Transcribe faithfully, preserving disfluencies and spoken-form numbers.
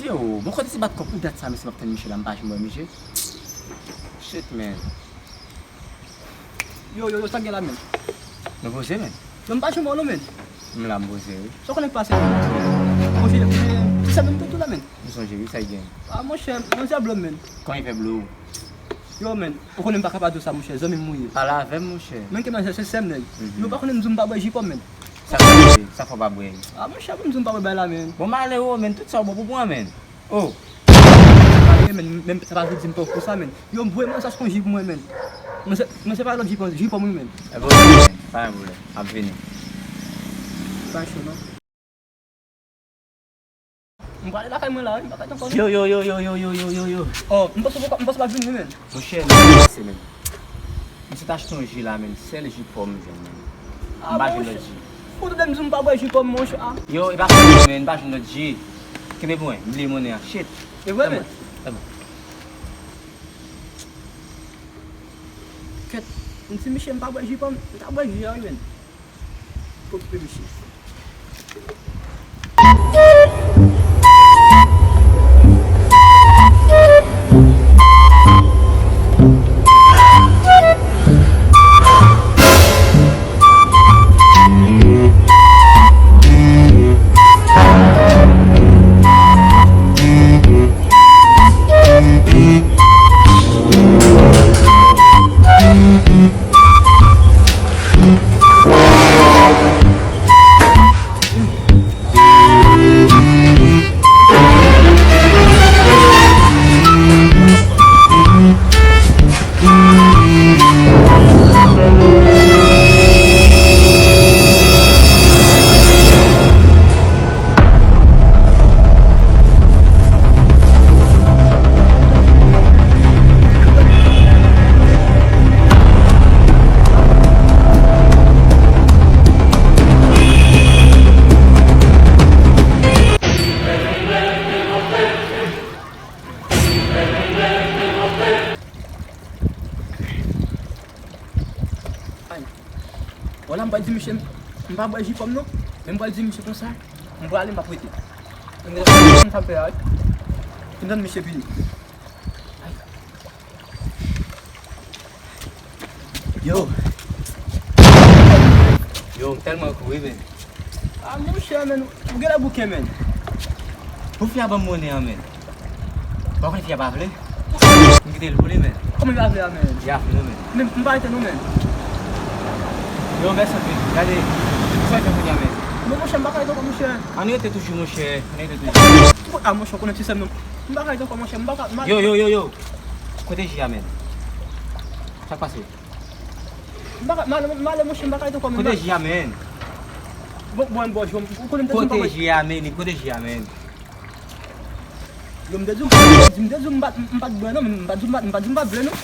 Yo, bon, kote ti bat kòb pou dat sa, mesye, m ap tann Michel la, m pa janm wè Michel. Shit, man. Yo, yo, yo, sa k gen la, men? Nou poze, men. Yo, m pa janm wè w non, men. M la, m poze, wi. Sa w konnen k pase? Monchè, men, ti sè m tou, tou la, men. M sonje, wi, sa k gen? A, monchè, monchè, blo m, men. Kòman l fè blo w? Yo, men, ou konnen m pa ka pa di w sa, monchè, zanmi m ou ye. Pale avè m, monchè. Men ke men se sè m, nèg. Yo pa konnen m di w m pa bwè ji pòm, men. Sa fè w pa bwè? Sa fè w pa bwè? A, monchè, pou m di w m pa bwè bay la, men. Bon, malere, men, tout sa w bon pou pran, men. Oh! Malere, men, men sa pa vle di m pa w pou sa, men. Yo, voye mwen sa se yon ji pou mwen, men. Mwen se, mwen se pa lòt ji pòm, ji pòm wi, men. E bon, men, pa gen pwoblèm. Ap vini. Pa cho, non. M prale lakay mwen la, wi, m pa ka tanpon. Yo, yo, yo, yo. Oh, m panse w pa, m panse w pa vin wi, men. Monchè, m pase, men. M sot achte yon ji la, men. Sèl ji pòm m jwenn, men. M pa jwenn lòt ji. Ou te di m di m pa bwè ji pòm, monchè. Yo, e pa sa, men, m pa jwenn lòt ji. Kenbe pou mwen, m bliye monnen an. Shit. E vre, men. Kèt, m di misye m pa bwè ji pòm, m ta bwè ji a, wi, men. Okipe misye. Ay. Bon, la, m pral di misye m pa bwè ji pòm non. Men m pral di misye konsa, m prale, m p ap rete. M gen sa m fè a, wi. M tann misye vini. Ay. Yo. Yo, m tèlman kouri, men. A, monchè, men, ou genlè bouke, men. Pou fi a ban m monnen an, men. Ou pa konnen fi a pa vle? M kite l pou li, men. Kòman li pa vle a, men? Li pa vle, men. Men, m pa rete non, men. Yo, mèsi anpil. Gade, sa w fè kounye a, men? Non, monchè, m pa ka rete ankò, monchè. Ann rete toujou, monchè. Ann rete toujou. A, monchè, ou konnen ti sè m, non. M pa ka rete ankò, monchè. M pa ka, m pa... Yo, yo, yo, yo. Kote ji a, men? Sa k pase? M pa ka, m ale, m ale, monchè, m pa ka rete ankò, men. Kote ji a, men? Bon, bon, bon, Jòm, ou konnen m te di m pa... Kote ji a, men? Kote ji a, men? Yo, m te di w, m te di w m pa, m pa t bwè non, m pa t di w m pa, m pa t di w m pa t bwè non.